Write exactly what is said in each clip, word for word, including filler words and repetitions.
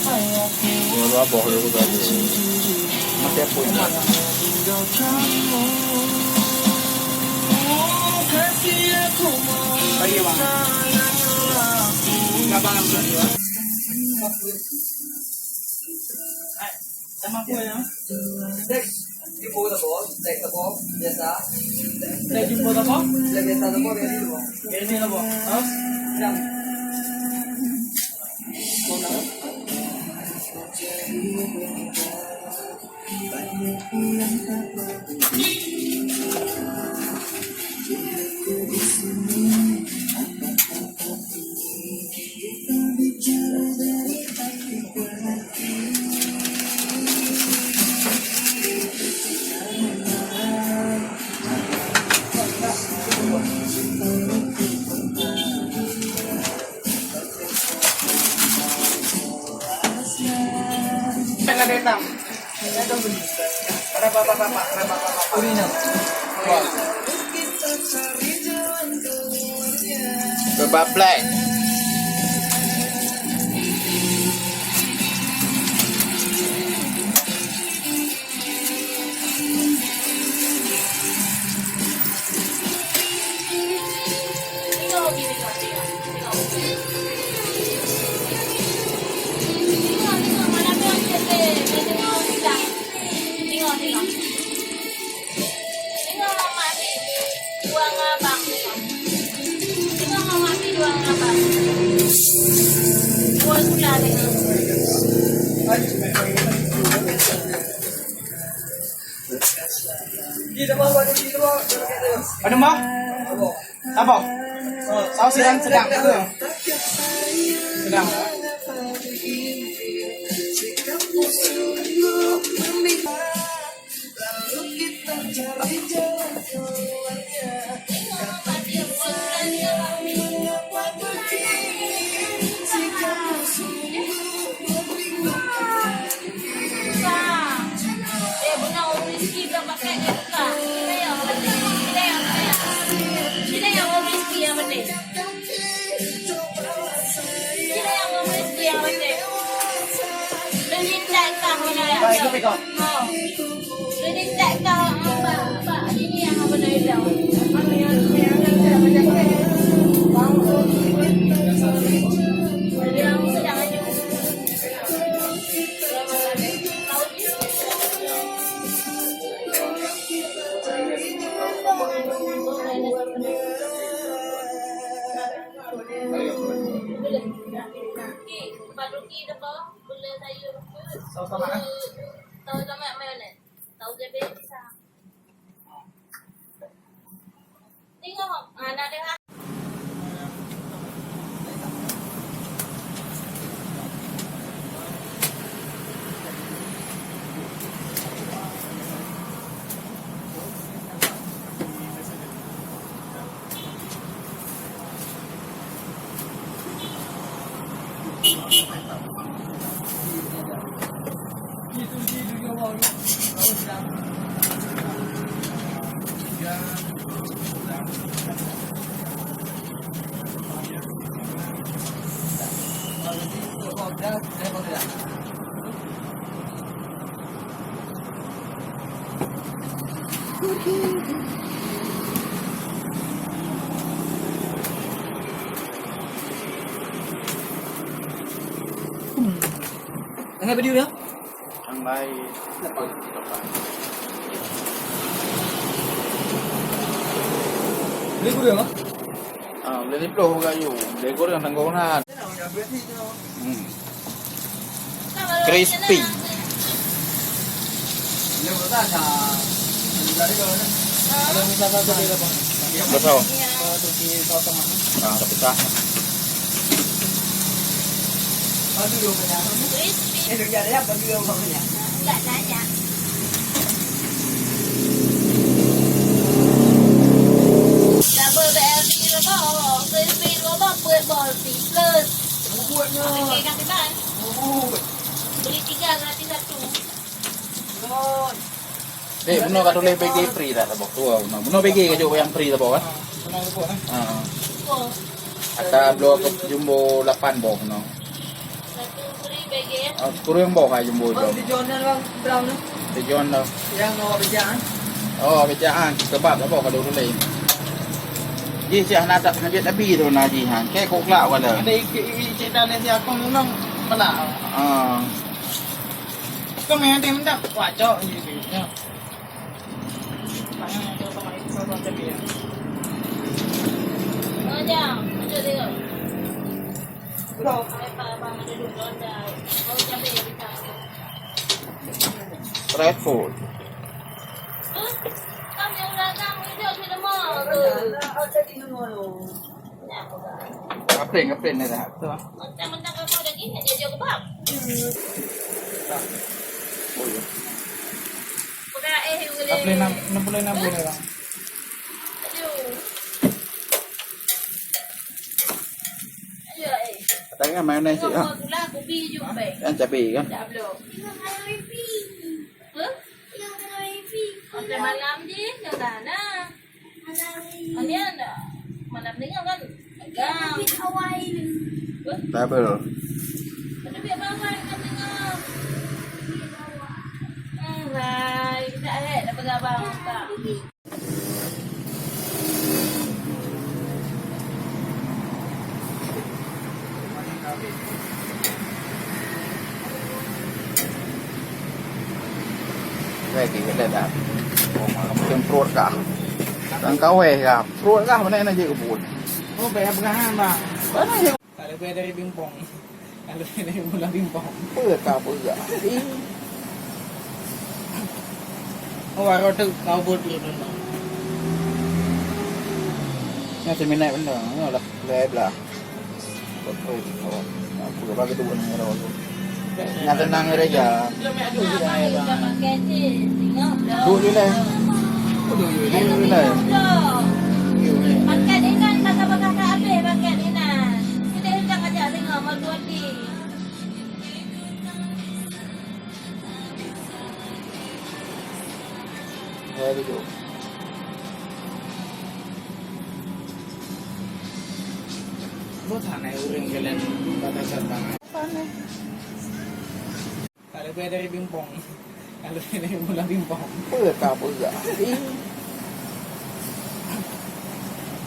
Dua boh dulu tadi. Masih apa yang mana? Bagi, Bang. Abang ambil dua. Hai, sama aku ya. Next. Jumbo tabo, black tabo, biasa. Black jumbo tabo? Black biasa tabo, biasa tabo. Biasa tabo. Terus? Yang. Tengah datang. Ada bapak-bapak, ada bapak-bapak. Urina. Kebab black. Tengok, tengok. Tengok mamak ni. Dua ngon abang. Tengok mamak ni dua ngon abang. Dua gula tengok. Ada mah? Apa? Tahu sedang, sedang. Sedang. Tahu sama mayones. Tahu gede pisang. Tengok, anak dia. Tengah video ya? Yang lain. Beli gurih, Bang? Ah, beli liploh kayu. Beli gurih yang tanggung nah. Hmm. Crispy. Betul. Ah, ada pecah. Crispy. Double B L T dua boh, crispy dua boh, peuet boh, crispy plus. Bubut nyoe. Okey, ganti ban. Bubut. Beli tiga gratis satu. Dek, bunoe ka tuléh B G free dah saboh. Dua bunoe. Bunoe B G ka jok nyang free saboh kan? Bunoe saboh, eh? Ha. Oh. Ata bloe ke jumbo lapan boh bunoe. Satu free B G, Oh, kureueng boh hai jumbo. Oh, tu. Tujuan dah, Bang, brown tu. Tujuan dah. Yang awak bejaan. Oh, bejaan. Sebab apa kalau dulu lain? Jih siah na tak ngejit tapi tu na jih han. Kayak kok kelak wala. Ada ikit, ikit cerita ni si aku memang pernah. Ah. Kau main tim tak? Wah, cok. Ya. Red food. Kapling, kapling ni dah. Tu. Mentang-mentang kau ada gini, dia jawab. Oh, ya. Kapling enam, enam puluh, enam puluh dah. Aduh. Aduh, eh. Katanya mayonnaise, ah. Gula, kopi je, baik. Kan cabai, kan? Dah belum. Huh? Sampai malam je, dah sana. Ini ada. Malam ni kan pegang. Double. Tapi apa kan tengah. Hai, tak ada, dah pegang bawah tak? Lagi kena dah. Oh, macam perut kah? Tang kawai kah? Perut kah mana nak je kebun? Oh, banyak pegangan, Bang. Mana je? Kalau gue dari pingpong. Kalau gue dari bola pingpong. Apa kah, apa kah? Oh, baru tu kau buat dulu, Bang. Yang seminat benda, ya lah, belah. Apa bagi tu ni orang tu? Nyang tenang gereja. Duduk je lah. Duduk je lah. Pakai dengan kata-kata habis pakai dengan. Kita undang aja tengok mau dua D. Very good. Buat sana orang jalan batasan tangan. Kalau gue dari pingpong. Kalau gue dari bola pingpong. Apa kah, apa kah?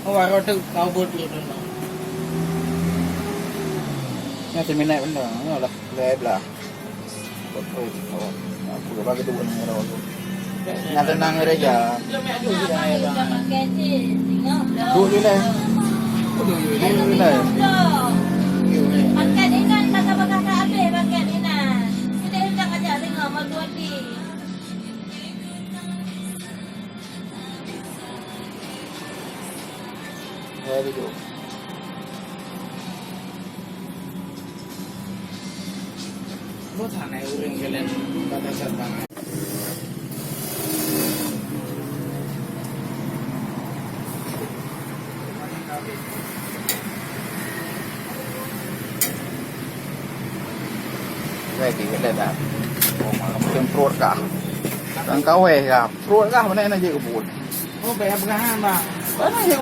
Oh, baru tu kau buat dulu, Bang. Yang seminat benda, ya lah, belah. Apa bagi tu ni orang tu? Nyang tenang gereja. Duduk je lah. Duduk je lah. Pakai dengan kata-kata habis pakai dengan. Kita undang aja tengok mau dua D. Very good. Buat sana orang jalan batasan tangan. Lagi kena dah. Oh, macam perut kah? Tang kawai kah? Perut kah mana nak je kebun? Oh, banyak pegangan, Bang. Mana je?